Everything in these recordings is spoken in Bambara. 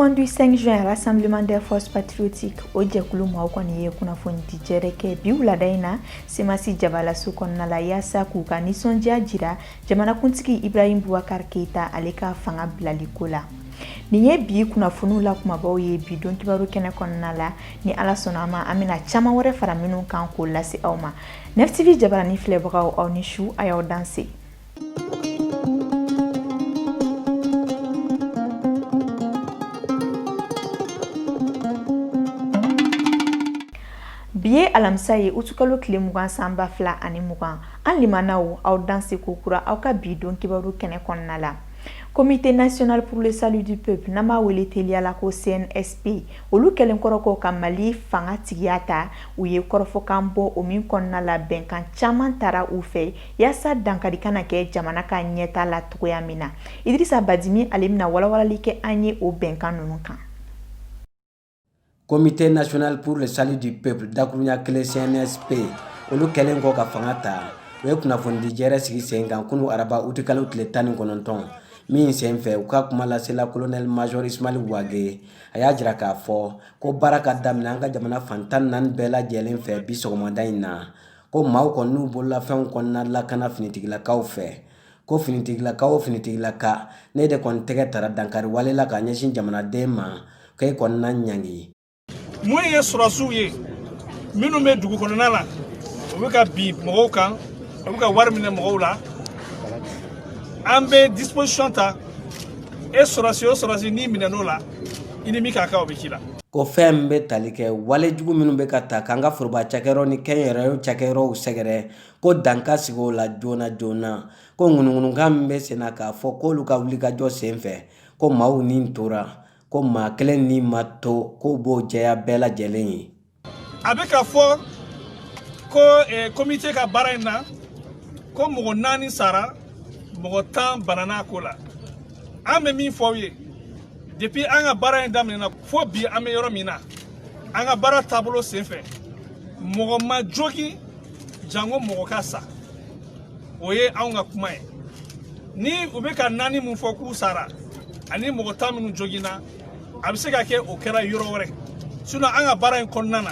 Mouvement du 5 juin, Rassemblement des forces patriotiques, o jɛkulu maaw kɔni ye kunnafonidi jɛrɛ kɛ bi wulada in na CMAS jabalaso kɔnɔna la, yaasa k'u ka nisɔndiya jira jamanakuntigi Ibrahim Boubacar Keita, ale ka fanga bilali ko la. Nin ye bi kunnafoniw la kumabaw ye bi don kibaru kɛnɛ kɔnɔna la. Ni Ala sɔnna a ma, an bɛna caman wɛrɛ fara minnu kan k'o lase aw ma. Nef TV jabarani filɛbagaw, aw ni su, a y'aw danse. Bi ye alamisa ye, utukalo tile 20, san 2020. An limanaw, aw danse kokura aw ka bi don kibaru kɛnɛ kɔnɔna la. Comité national pour le salut du peuple, n'an b'a wele teliya la ko CNSP, olu kɛlen kɔrɔ kɔ ka Mali fanga tigiya ta, u ye kɔrɔfɔkan bɔ, o min kɔnɔna la bɛnkan caman tara u fɛ yaasa dankari kana kɛ jamana ka ɲɛta la cogoya min na. Idirisa Badimi, ale bɛna walawalali kɛ an ye o bɛnkan ninnu kan. Comité national pour le salut du peuple, dakurunya kelen CNSP, olu kɛlen kɔ ka fanga ta, u ye kunnafonidi jɛrɛ sigi sen kan kunu araba utikalo tile 19, min sen fɛ u ka kuma lasela colonel major Ismaël Wagué, a y'a jira k'a fɔ ko baara ka daminɛ an ka jamana fan 14 bɛɛ lajɛlen fɛ bi sɔgɔmada in na, ko maaw kɔni n'u bololafɛnw kɔnɔna lakana finitigilakaw fɛ, ko finitigilaka o finitigilaka ne de kɔni tɛgɛ tara dankari wale la ka ɲɛsin jamanaden ma, k'e kɔni na ɲangi. Mun ye sɔrɔsiw ye minnu bɛ dugu kɔnɔna la, u bɛ ka bin mɔgɔw kan, u bɛ ka wari minɛ mɔgɔw la, an bɛ disposition ta. E sɔrɔsi o sɔrɔsi n'i minɛn'o la, i ni min ka kan, o bɛ k'i la. Ko fɛn min bɛ tali kɛ wale jugu minnu bɛ ka ta k'an ka foroba cakɛyɔrɔ ni kɛnyɛrɛye cakɛyɔrɔw sɛgɛrɛ, ko dan ka sigi o la joona joona, ko ŋunuŋunukan min bɛ sen na k'a fɔ k'olu ka wulikajɔ sen fɛ ko maaw ni tora, ko maa kelen ni ma to, k'o b'o jɛya bɛɛ lajɛlen ye. A bɛ ka fɔ ko komite ka baara in na, ko mɔgɔ naani sara, mɔgɔ 10 banana a ko la. An bɛ min fɔ aw ye, depuis an ka baara in daminɛna fo bi, an bɛ yɔrɔ min na, an ka baara taabolo senfɛ, mɔgɔ ma jogin janko mɔgɔ ka sa. O ye anw ka kuma ye. Ni u bɛ ka naani mun fɔ k'u sara ani mɔgɔ 10 minnu joginna, a bɛ se ka kɛ o kɛra yɔrɔ wɛrɛ. Sinon an ka baara in kɔnɔna na,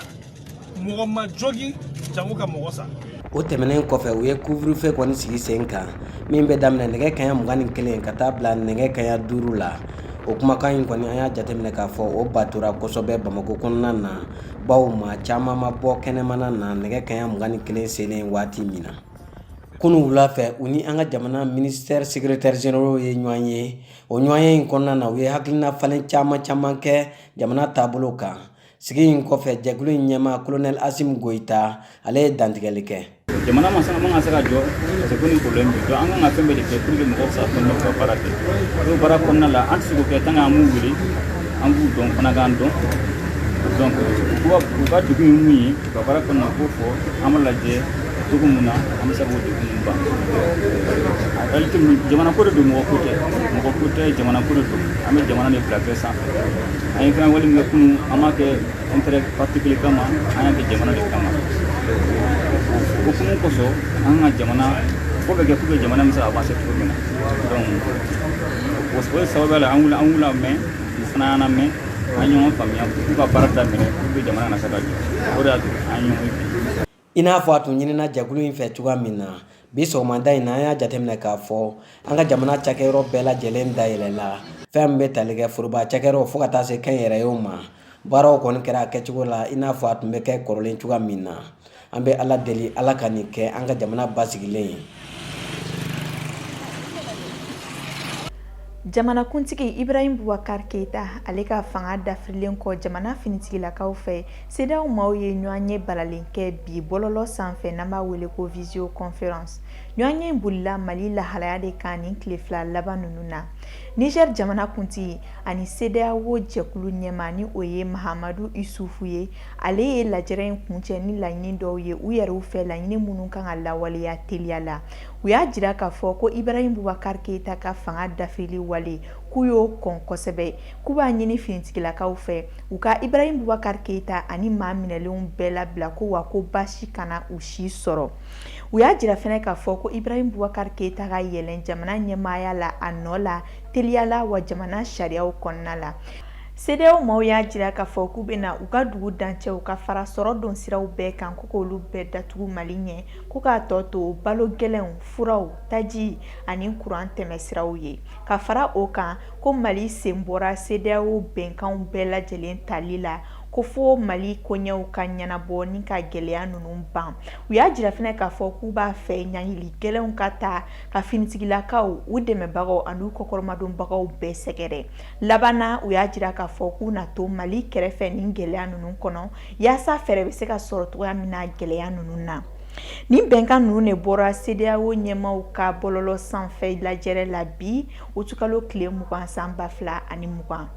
mɔgɔ ma jogin janko ka mɔgɔ sa. O tɛmɛnen kɔfɛ, u ye couvre-feu kɔni sigi sen kan min bɛ daminɛ nɛgɛ kaɲa 21 ka taa bila nɛgɛ kaɲa 5 la. O kumakan in kɔni, an y'a jateminɛ k'a fɔ o batora kosɛbɛ Bamakɔ kɔnɔna na, bawo maa caman ma bɔ kɛnɛmana na nɛgɛ kaɲa 21 selen waati min na. Kunun wula fɛ, u ni an ka jamana ministère secrétaire généraux ye ɲɔgɔn ye. O ɲɔgɔnye in kɔnɔna na, u ye hakilina falen caman caman kɛ jamana taabolo kan. Sigi in kɔfɛ, jɛkulu in ɲɛmaa colonel Assimi Goïta, ale ye dantigɛli kɛ. Jamana ma man ka se ka jɔ parce que ko ni problème bɛ. Donc an kan ka fɛn bɛɛ de kɛ pour que mɔgɔw bɛ se ka continuer k'u ka baara kɛ. N'o baara kɔnɔna la, an tɛ se k'o kɛ tant que an m'u wele, an b'u dɔn, fana k'an dɔn. Donc u ka degun ye mun ye u ka baara kɔnɔna na, u k'o fɔ, an b'a lajɛ cogo min na an bɛ se k'o degun ninnu ban. En réalité, jamana ko de don, mɔgɔ ko tɛ, mɔgɔ ko tɛ, jamana ko de don. An bɛ jamana de bila bɛɛ sanfɛ. An ye fɛn wale min kɛ kunun, an m'a kɛ intérêt particulier kama, an y'a kɛ jamana de kama. O hukumu kosɔn, an ka jamana ko bɛ kɛ pour que jamana bɛ se ka avancer cogo min na. Donc o sababuya la, an wuli, an wula mɛn, u fana y'an lamɛn, an ye ɲɔgɔn faamuya k'u ka baara daminɛ pour que jamana kana se ka jɔ. O de y'a to an ye ɲɔgɔn ye bi. I n'a fɔ a tun ɲinina jɛkulu in fɛ cogoya min na, bi sɔgɔmada in na, an y'a jateminɛ k'a fɔ an ka jamana cakɛyɔrɔ bɛɛ lajɛlen dayɛlɛla. Fɛn min bɛ tali kɛ foroba cakɛyɔrɔ fo ka taa se kɛnyɛrɛyew ma, baaraw kɔni kɛra a kɛcogo la i n'a fɔ a tun bɛ kɛ kɔrɔlen cogoya min na. An bɛ Ala deli, Ala ka nin kɛ an ka jamana basigilen ye. Jamanakuntigi Ibrahim Boubacar Keita, ale ka fanga dafirilen kɔ jamana finitigilakaw fɛ, CEDEAO maaw ye ɲɔgɔnye balalen kɛ bi bɔlɔlɔ sanfɛ, n'an b'a wele ko visio conférence. Ɲɔgɔnye in bolila Mali lahalaya de kan nin tile 2 laban ninnu na. Niger jamana kuntigi ani CEDEAO jɛkulu ɲɛmaa, ni o ye Mahamadu Isufu ye, ale ye lajɛrɛ in kuncɛ ni laɲini dɔw ye u yɛrɛw fɛ, laɲini minnu kan ka lawaleya teliya la. U y'a jira k'a fɔ ko Ibrahim Boubacar Keita ka fanga dafirili wale, k'u y'o kɔn kosɛbɛ, k'u b'a ɲini finitigilakaw fɛ u ka Ibrahim Boubacar Keita ani maa minɛlenw bɛɛ labila, ko wa ko baasi kana u si sɔrɔ. U y'a jira fɛnɛ k'a fɔ ko Ibrahim Boubacar Keita ka yɛlɛn jamana ɲɛmaaya la a nɔ la teliya la, wa jamana sariyaw kɔnɔna la. CEDEAO maaw y'a jira k'a fɔ k'u bɛna u ka dugu dancɛw ka fara sɔrɔ don siraw bɛɛ kan, ko k'olu bɛɛ datugu Mali ɲɛ, ko k'a tɔ to balo gɛlɛnw, furaw, taji ani kuran tɛmɛ siraw ye. Ka fara o kan, ko Mali sen bɔra CEDEAO bɛnkanw bɛɛ lajɛlen tali la, ko fo Mali koɲɛw ka ɲɛnabɔ ni ka gɛlɛya ninnu ban. U y'a jira fana k'a fɔ k'u b'a fɛ ɲangili gɛlɛnw ka ta ka finitigilakaw, u dɛmɛbagaw an'u kɔkɔrɔmadonbagaw bɛɛ sɛgɛrɛ. Laban na, u y'a jira k'a fɔ k'u na to Mali kɛrɛfɛ nin gɛlɛya ninnu kɔnɔ, yaasa fɛɛrɛ bɛ se ka sɔrɔ cogoya min na gɛlɛya ninnu na. Nin bɛnkan ninnu de bɔra CEDEAO ɲɛmaaw ka bɔlɔlɔ sanfɛ lajɛrɛ la bi utukalo tile 20 san 2020.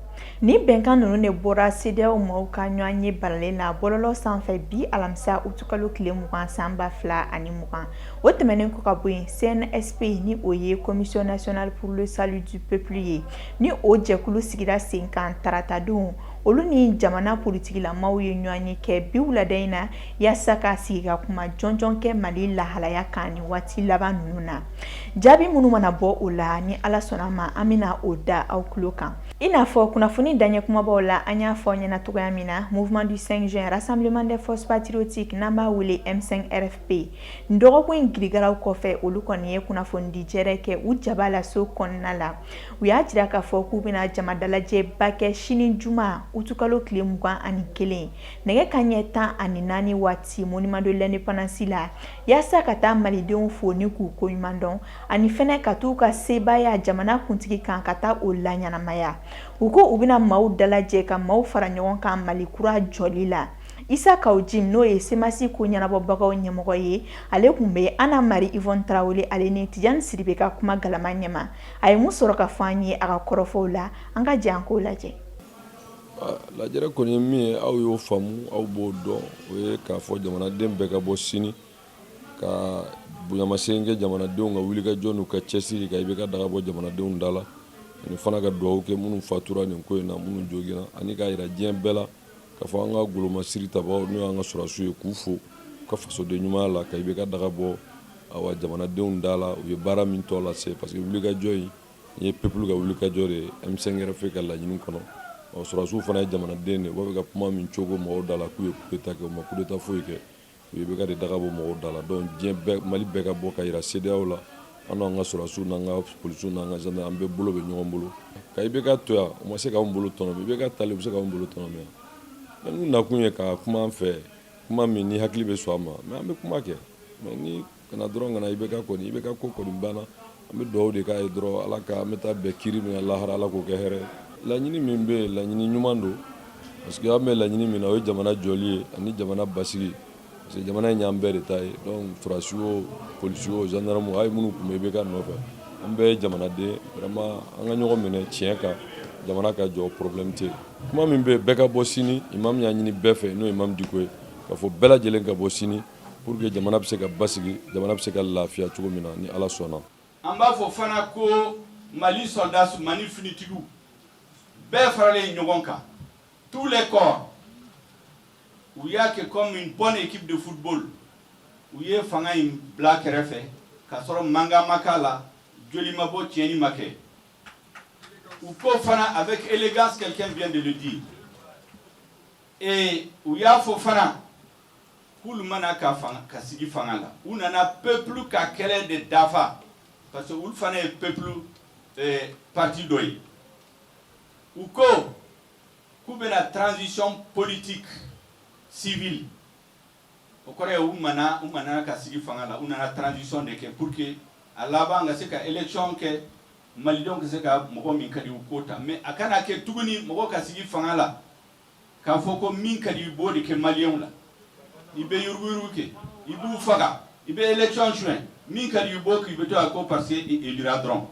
Nin bɛnkan ninnu de bɔra CEDEAO maaw ka ɲɔgɔnye balalen la bɔlɔlɔ sanfɛ bi alamisa utukalo tile 20 san 2020. O tɛmɛnen kɔ ka bɔ yen, CNSP, ni o ye Commission nationale pour le salut du peuple ye, ni o jɛkulu sigira sen kan taratadon, olu ni jamana politikilamaw ye ɲɔgɔnye kɛ bi wulada in na yaasa ka sigi ka kuma jɔnjɔn kɛ Mali lahalaya kan ni waati laban ninnu na. Jaabi minnu mana bɔ o la, ni Ala sɔnna ma, an bɛna o da aw tulo kan. I n'a fɔ kunnafoni daɲɛ kumabaw la, an y'a fɔ ɲɛna cogoya min na, Mouvement du 5 juin, Rassemblement des forces patriotiques, n'an b'a wele M5 RFP, nin dɔgɔkun in girigaraw kɔfɛ, olu kɔni ye kunnafonidi jɛrɛ kɛ u jaba la so kɔnɔna la. U y'a jira k'a fɔ k'u bɛna jama dalajɛba kɛ sini juma utukalo tile 21, nɛgɛ kanɲɛ 14 waati, Monument de l'Indépendance la, yaasa ka taa malidenw fo ni k'u koɲuman dɔn, ani fɛnɛ ka t'u ka sebaaya jamana kuntigi kan ka taa o laɲɛnamaya. U ko u bɛna maaw dalajɛ ka maaw fara ɲɔgɔn kan Mali kura jɔli la. Isa Kaw Jim, n'o ye CMAS ko ɲɛnabɔbagaw ɲɛmɔgɔ ye, ale tun bɛ Ana Mari Yvonne Tarawele ale ni Tijani Sidibe ka kuma galama ɲɛma. A ye mun sɔrɔ ka fɔ an ye a ka kɔrɔfɔw la? An ka jɛ an k'o lajɛ. Lajɛrɛ kɔni ye min ye, aw y'o faamu, aw b'o dɔn, o ye k'a fɔ jamanaden bɛɛ ka bɔ sini ka bonyamasegin kɛ jamanadenw ka wulikajɔ n'u ka cɛsiri ka IBK daga bɔ jamanadenw da la, ani fana ka dugawu kɛ minnu fatura nin ko in na, minnu joginna, ani k'a yira diɲɛ bɛɛ la k'a fɔ an ka golomasiri tabaw, n'o y'an ka sɔrɔdasiw ye, k'u fo u ka fasoden ɲumanya la ka IBK daga bɔ awa jamanadenw da la, u ye baara min tɔ lase, parce que wulikajɔ in ye peuple ka wulikajɔ de ye M5 RFP ka laɲini kɔnɔ. Ɔ sɔrɔdasiw fana ye jamanaden de ye, u b'a fɛ ka kuma min cogo mɔgɔw da la k'u ye coup d'état kɛ, u ma coup d'état foyi kɛ, u ye IBK de daga bɔ mɔgɔw da la. Donc diɲɛ bɛɛ, Mali bɛɛ ka bɔ ka yira CEDEAO la, an n'an ka sɔrɔdasiw n'an ka polisiw n'an ka gendarmes, an bɛɛ bolo bɛ ɲɔgɔn bolo ka IBK to yan. U ma se k'anw bolo tɔnɔmi, IBK talen, u bɛ se k'anw bolo tɔnɔmi yan? Mais n'u nakun ye ka kuma an fɛ, kuma min ni hakili bɛ sɔn a ma, mais an bɛ kuma kɛ. Mais ni kana dɔrɔn kana IBK kɔni, IBK ko kɔni banna. An bɛ dugawu de k'a ye dɔrɔn, Ala ka an bɛ taa bɛn kiri min na lahara, Ala k'o kɛ hɛrɛ ye. Laɲini min bɛ yen, laɲini ɲuman don, parce que an bɛ laɲini min na, o ye jamana jɔli ye ani jamana basigi, parce que jamana in y'an bɛɛ de ta ye. Donc sɔrɔdasi o, polisi o, gendarme, hali minnu tun bɛ IBK nɔfɛ, an bɛɛ ye jamanaden. Vraiment, an ka ɲɔgɔn minɛ tiɲɛ kan, jamana ka jɔ, problème tɛ yen. Kuma min bɛ yen, bɛɛ ka bɔ sini. Imam y'a ɲini bɛɛ fɛ, n'o ye imam Diko ye, k'a fɔ bɛɛ lajɛlen ka bɔ sini pour que jamana bɛ se ka basigi, jamana bɛ se ka lafiya cogo min na, ni Ala sɔnna. An b'a fɔ fana ko Mali soldats, Mali finitigiw bɛɛ faralen ɲɔgɔn kan, tous les corps, u y'a kɛ comme une bonne équipe de football. U ye fanga in bila kɛrɛfɛ k'a sɔrɔ mankan ma k'a la, joli ma bɔ, tiɲɛni ma kɛ. U ko fana avec élégance, quelqu'un vient de le dire, et u y'a fɔ fana k'olu mana ka fanga ka sigi fanga la, u nana peuple ka kɛlɛ de dafa, parce que olu fana ye peuple parti dɔ ye. U ko k'u bɛna transition politique civile. O kɔrɔ ye u mana ka sigi fanga la, u nana transition de kɛ pour que a laban ka se ka élection kɛ, malidenw ka se ka mɔgɔ min ka di u k'o ta. Mais a kana kɛ tuguni mɔgɔ ka sigi fanga la k'a fɔ ko min ka di i b'o de kɛ maliyɛnw la, i bɛ yuruguyurugu kɛ, i b'u faga, i bɛ élection suɲɛ, min ka di i b'o kɛ, i bɛ to a ko parce que i élira dɔrɔn.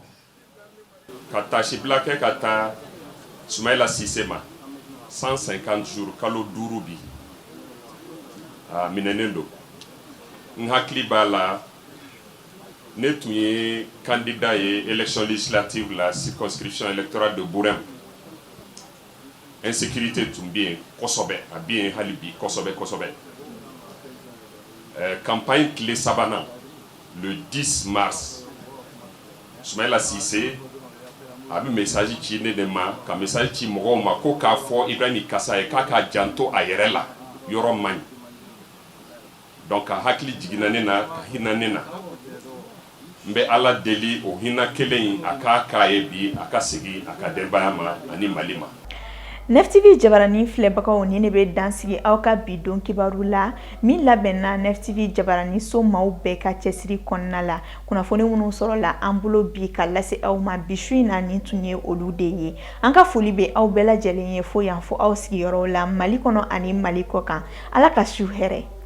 Ka taasibila kɛ ka taa Sumayila Sise ma, 150 jours, kalo 5 bi a minɛnen don. N hakili b'a la, ne tun ye candidat ye élection législative la, circonscription électorale de Bourem. Insécurité tun bɛ yen kosɛbɛ, a bɛ yen hali bi kosɛbɛ kosɛbɛ. Campagne tile sabanan, le 10 mars, Sumayila Sise A bɛ message ci ne de ma, ka message ci mɔgɔw ma ko k'a fɔ Ibrahim Kasa ye k'a k'a janto a yɛrɛ la, yɔrɔ man ɲi. Donc ka hakili jiginna ne na, ka hinɛ ne na. N bɛ Ala deli, o hinɛ kelen in, a k'a k'a ye bi, a ka segin a ka denbaya ma ani Mali ma. Nef TV jabaranin filɛbagaw, ni ne bɛ dan sigi aw ka bi don kibaru la min labɛnna Nef TV jabaranin so maaw bɛɛ ka cɛsiri kɔnɔna la. Kunnafoni minnu sɔrɔla an bolo bi ka lase aw ma bi su in na, nin tun ye olu de ye. An ka foli bɛ aw bɛɛ lajɛlen ye fo yan, fo aw sigiyɔrɔw la, Mali kɔnɔ ani Mali kɔ kan. Ala ka su hɛrɛ.